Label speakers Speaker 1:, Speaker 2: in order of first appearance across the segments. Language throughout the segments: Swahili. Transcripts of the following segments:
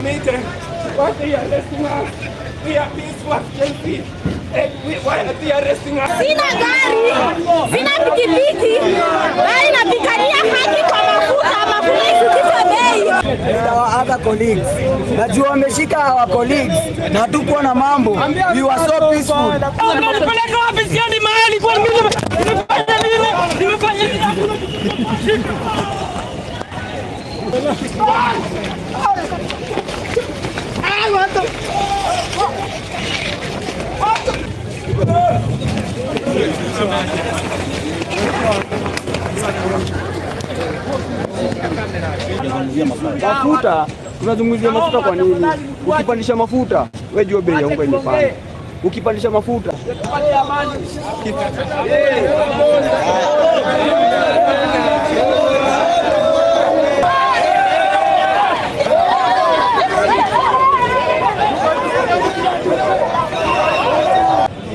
Speaker 1: Why they arresting us? We are peaceful as can be. Why are they arresting us?
Speaker 2: Sina gari, sina pikipiki, bali napigania haki kwa mafuta, mafuta ishukishwe bei.
Speaker 3: Our other colleagues. Najua wameshika our colleagues na hatukuwa na mambo. We were so peaceful.
Speaker 1: Unanipeleka wapi? Siendi mahali kwa mimi. Nimefanya nini? Nimefanya nini?
Speaker 3: Mafuta, tunazungumzia mafuta kwa nini? Ukipandisha mafuta, wewe jua bei ya unga imepanda. Ukipandisha mafuta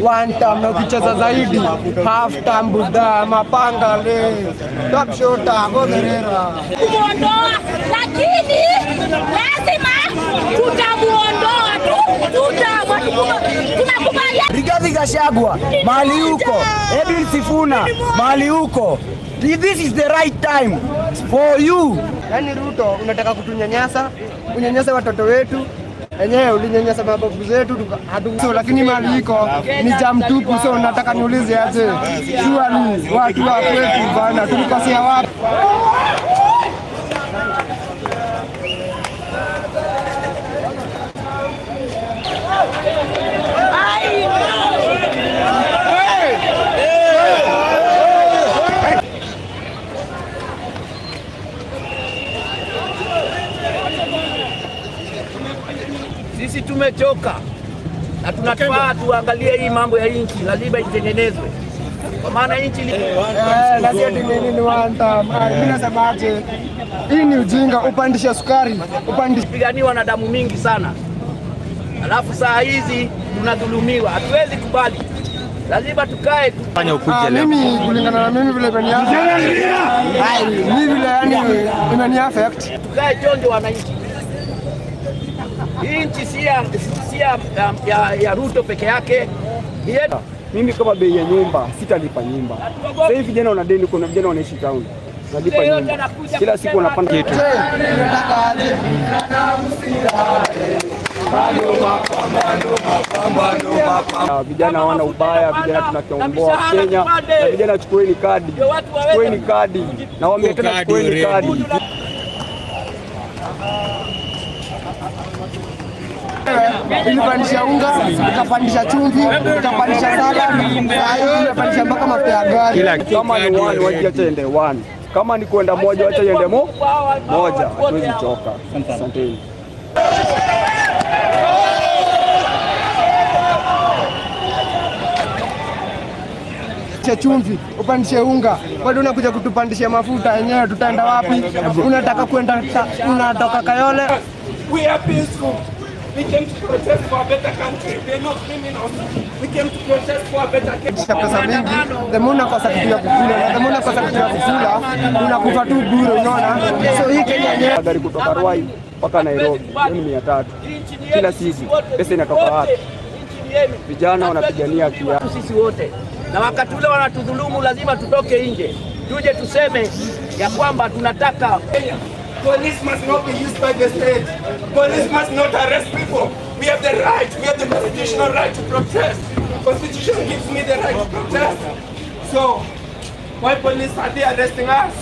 Speaker 4: one time na ukicheza zaidi half time buda mapanga le top shota goderera
Speaker 2: kumuondoa, lakini lazima tutamuondoa tu, tunakubaliana.
Speaker 3: Rigathi Gachagua mahali huko, Edwin Sifuna mahali huko. This is the right time for you.
Speaker 4: Yani Ruto unataka kutunyanyasa, unyanyasa watoto wetu. Enyewe ulinyanyasa mababu zetu so, lakini mali iko ni jam tupu. So nataka niulize aje, surely watu wa kwetu bana, tulikosea wapi?
Speaker 5: Sisi tumechoka na tunafaa tuangalie hii mambo ya nchi, lazima itengenezwe. Kwa maana nchi
Speaker 4: lazima nini one time. Mimi nasema aje, hii ni ujinga, upandisha sukari, upandisha
Speaker 5: piganiwa na damu mingi sana. Alafu saa hizi tunadhulumiwa, hatuwezi kubali. Lazima tukae
Speaker 6: fanya ukuje leo.
Speaker 4: Mimi kulingana na mimi vile mimi vile yani imeni affect.
Speaker 5: Tukae chonjo wananchi. Hii nchi si ya Ruto peke yake.
Speaker 3: Mimi kama bei ya nyumba sitalipa nyumba. Sasa hivi vijana wana deni, kuna vijana wanaishi town. Nalipa nyumba. Kila siku wanapanda kitu. Vijana hawana ubaya, vijana tunakiomboa Kenya. Na vijana chukueni kadi. Chukueni kadi. Na waambie tena chukueni kadi.
Speaker 4: Ilipandisha unga, ikapandisha chumvi, ikapandisha salad, ikapandisha mpaka mafuta ya gari.
Speaker 3: Kama ni one wacha iende one. Kama ni kwenda moja wacha iende moja. Hatuwezi choka. Asanteni.
Speaker 4: Chumvi, upandishe unga, bado unakuja kutupandishia mafuta yenyewe, tutaenda wapi? Unataka kwenda, unatoka Kayole.
Speaker 1: We are peaceful. We came to protest for a better country. We are not criminals. We came to protest for a better country.
Speaker 4: Pesa mingi, the more unakosa kitu ya kukula, na the more unakosa kitu ya kukula, unakufa tu bure, unaona? So hii Kenya yenyewe
Speaker 3: gari kutoka Ruai mpaka Nairobi ni 300. Kila siku pesa inatoka wapi? Vijana wanapigania haki yao.
Speaker 5: Sisi wote. Na wakati ule wanatudhulumu lazima tutoke nje. Tuje tuseme ya kwamba tunataka
Speaker 1: Kenya. Police must not be used by the state. Police must not arrest people. We have the right, we have the constitutional right to protest. Constitution gives me the right to protest. So, why police are they arresting us?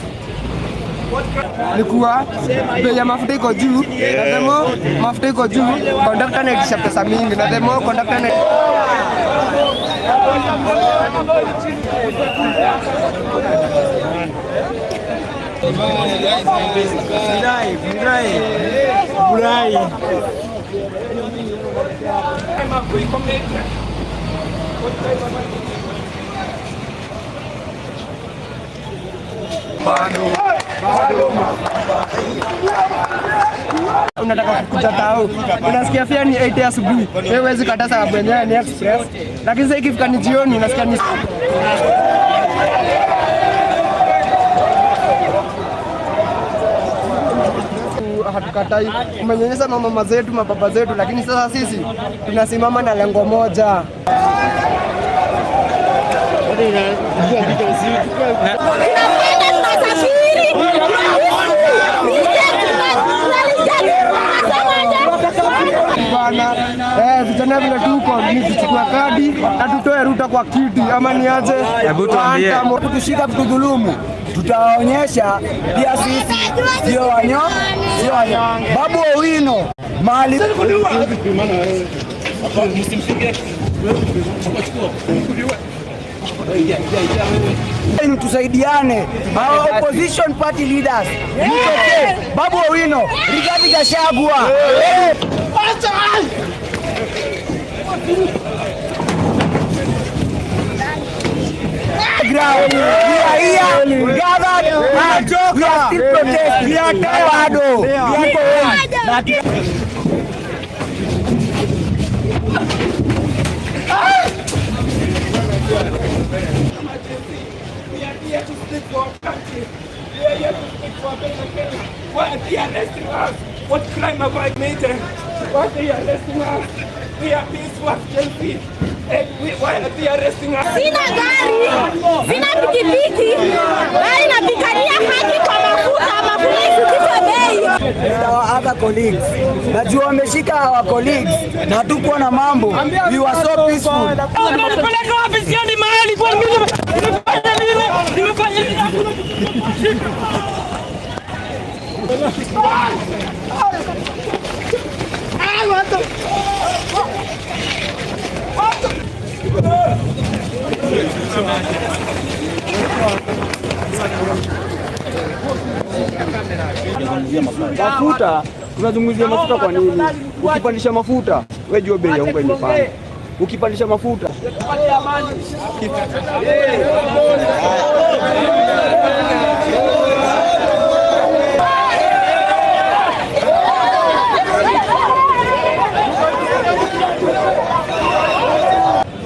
Speaker 4: Nikuwa bei ya mafuta iko juu, na the more mafuta iko juu, conductor anaitisha pesa mingi, na the more conductor Unataka kukuja tao, unasikia fare ni 8 asubuhi, wewe huwezi kata sababu yenyewe ni express, lakini sasa ikifika ni jioni unasikia ni hatukatai. Umenyanyasa mama zetu, mababa zetu, lakini sasa sisi tunasimama na lengo moja.
Speaker 2: Tunapenda, tunasafiri.
Speaker 4: Bana, vijana vile tuko ni kuchukua kadi na tutoe Ruto kwa kiti ama niaje?
Speaker 6: Hebu tuambie.
Speaker 7: Kutushika kutudhulumu, tutaonyesha pia sisi sio wanyonge. Babu Owino mali tusaidiane, our opposition party leaders mtokee. Babu Owino, Rigathi Gachagua, ground. We are here, gathered, and we are still protesting. We are bado. We are
Speaker 1: We are here to speak for our country. We are here to speak for a better Kenya. Why are they arresting us? What crime have I committed? Why are they arresting us? We are peaceful as can be. And why are they arresting us?
Speaker 2: Sina gari, sina pikipiki, bali napigania haki kwa mafuta, mafuta isukishwe bei.
Speaker 7: And our other colleagues. Najua wameshika our colleagues na hatukuwa na mambo. We were so peaceful.
Speaker 8: Unanipeleka wapi? Siendi mahali kwa mimi. Nimefanya nini? Nimefanya nini?
Speaker 3: Mafuta, tunazungumzia mafuta kwa nini? Ukipandisha mafuta, wewe jua bei ya unga imepanda. Ukipandisha mafuta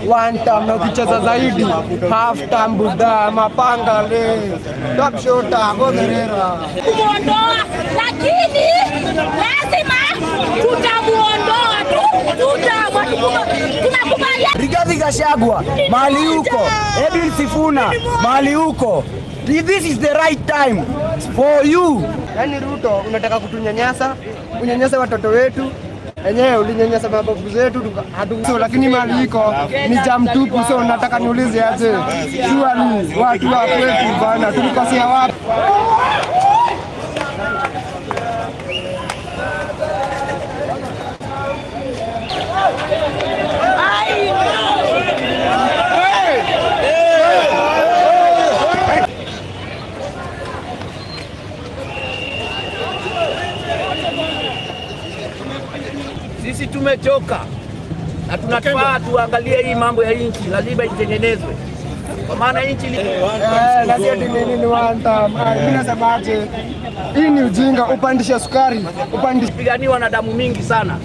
Speaker 4: One time na ukicheza zaidi half time buda mapanga le top shota goderera
Speaker 2: Kumuondoa, lakini lazima tutamuondoa tu, tunakubali.
Speaker 7: Rigathi Gachagua mahali huko, Edwin Sifuna mahali huko. This is the right time for you.
Speaker 4: Yaani Ruto unataka kutunyanyasa, unyanyase watoto wetu. Enyewe ulinyanyasa mababu zetu so, lakini mali iko ni jam tupu. So nataka niulize aje, surely watu wa kwetu bana, tulikosea wapi?
Speaker 5: Sisi tumechoka na tunafaa tuangalie hii mambo ya nchi, lazima itengenezwe. Kwa maana nchi
Speaker 4: Na sio nini ni one time. Mimi nasema aje, hii ni ujinga, upandisha sukari, upandisha
Speaker 5: ilipiganiwa na damu mingi sana.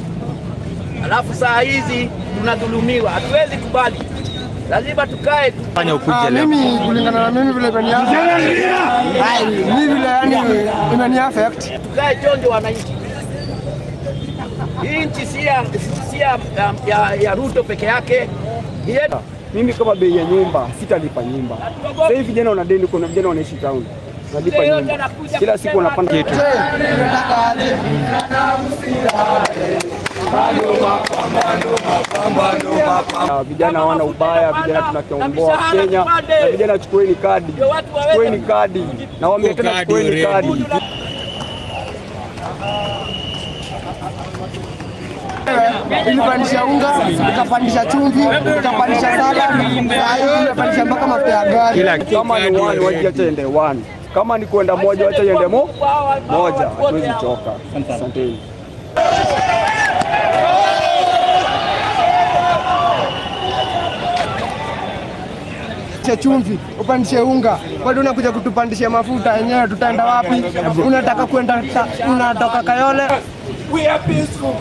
Speaker 5: Alafu saa hizi tunadhulumiwa, hatuwezi kubali. Lazima tukae
Speaker 6: Fanya ukuje leo.
Speaker 4: Mimi kulingana na mimi vile imeni vile yani imeni affect.
Speaker 5: Tukae chonjo wananchi. Hii nchi si ya Ruto peke yake.
Speaker 3: Mimi kama bei ya nyumba sitalipa nyumba. Sasa hivi vijana wana deni, kuna vijana wanaishi town. Nalipa nyumba. Kila siku wanapanda kitu. Vijana hawana ubaya, vijana tunakiomboa Kenya. Na vijana chukueni kadi. Chukueni kadi. Na waambie tena chukueni kadi.
Speaker 4: Ilipandisha unga, ikapandisha chumvi, ikapandisha sala, ikapandisha mpaka mafuta ya gari.
Speaker 3: Kama ni one wacha iende one. Kama ni kwenda moja wacha iende moja. Hatuwezi choka. Asanteni.
Speaker 4: Chumvi, upandishe unga, bado unakuja kutupandishia mafuta yenyewe, tutaenda wapi? Unataka kwenda, unatoka Kayole.
Speaker 1: We are peaceful.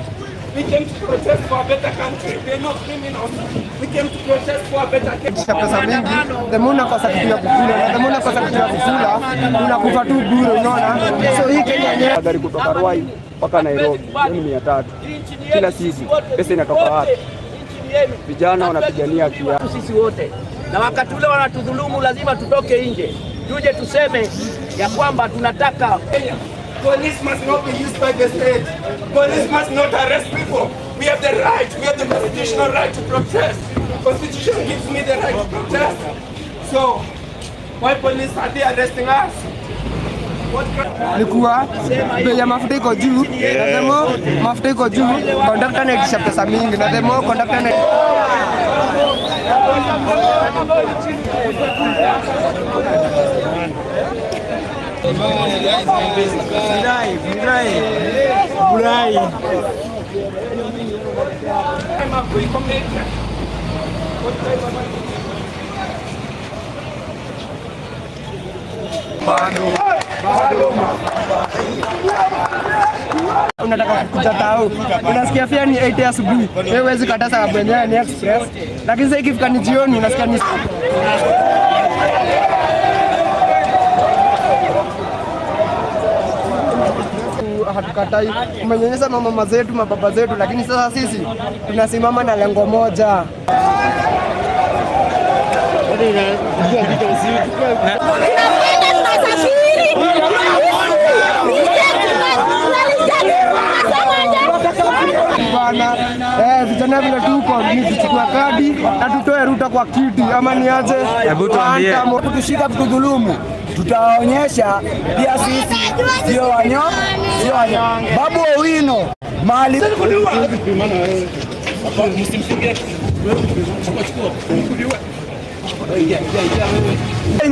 Speaker 1: We came to protest for a better country. We are not criminals. We came to protest for a better country.
Speaker 4: Pesa mingi, the more unakosa kitu ya kukula, na the more unakosa kitu ya kukula, unakufa tu bure, unaona? So hii Kenya yenyewe
Speaker 3: Gari kutoka Ruai mpaka Nairobi ni 300 kila siku. Pesa inatoka wapi? Vijana wanapigania haki yao
Speaker 5: sisi wote, na wakati ule wanatudhulumu, lazima tutoke nje tuje tuseme ya kwamba tunataka
Speaker 1: Kenya. Police must not be used by the state. Police must not arrest people. We have the right, we have the constitutional right to protest. Constitution gives me the right to protest. So, why police are they arresting us? What
Speaker 4: Likuwa bei ya mafuta iko juu, na the more mafuta iko juu, conductor anaitisha pesa mingi, na the more conductor ana
Speaker 1: crime have we committed? What crime have I committed?
Speaker 4: Unataka kukuja tao, unasikia fare ni 8 asubuhi, wewe huwezi kata sababu yenyewe ni express, lakini sasa ikifika ni jioni unasikia ni hatukatai. Umenyanyasa mama zetu, mababa zetu, lakini sasa sisi tunasimama na lengo moja.
Speaker 2: Tunakwenda, tunasafiri,
Speaker 4: Bana, vijana vile tuko ni tuchukue kadi na tutoe Ruto kwa kiti ama ni aje?
Speaker 7: Hebu tuambie. Kutushika kutudhulumu, tutaonyesha pia sisi sio wanyonge. Babu Owino mali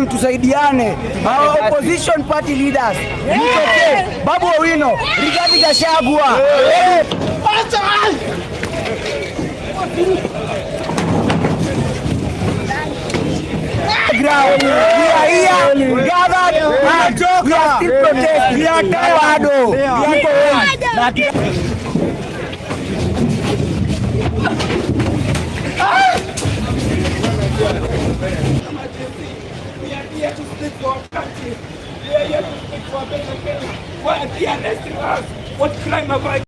Speaker 7: tusaidiane, our opposition party leaders mtokee. Babu Owino, Rigathi Gachagua, ground. We are here, gathered, and we are still protesting. We are tired. We are tired.
Speaker 1: We are here to speak for our country. We are here to speak for a better Kenya. Why are they arresting us? What crime have I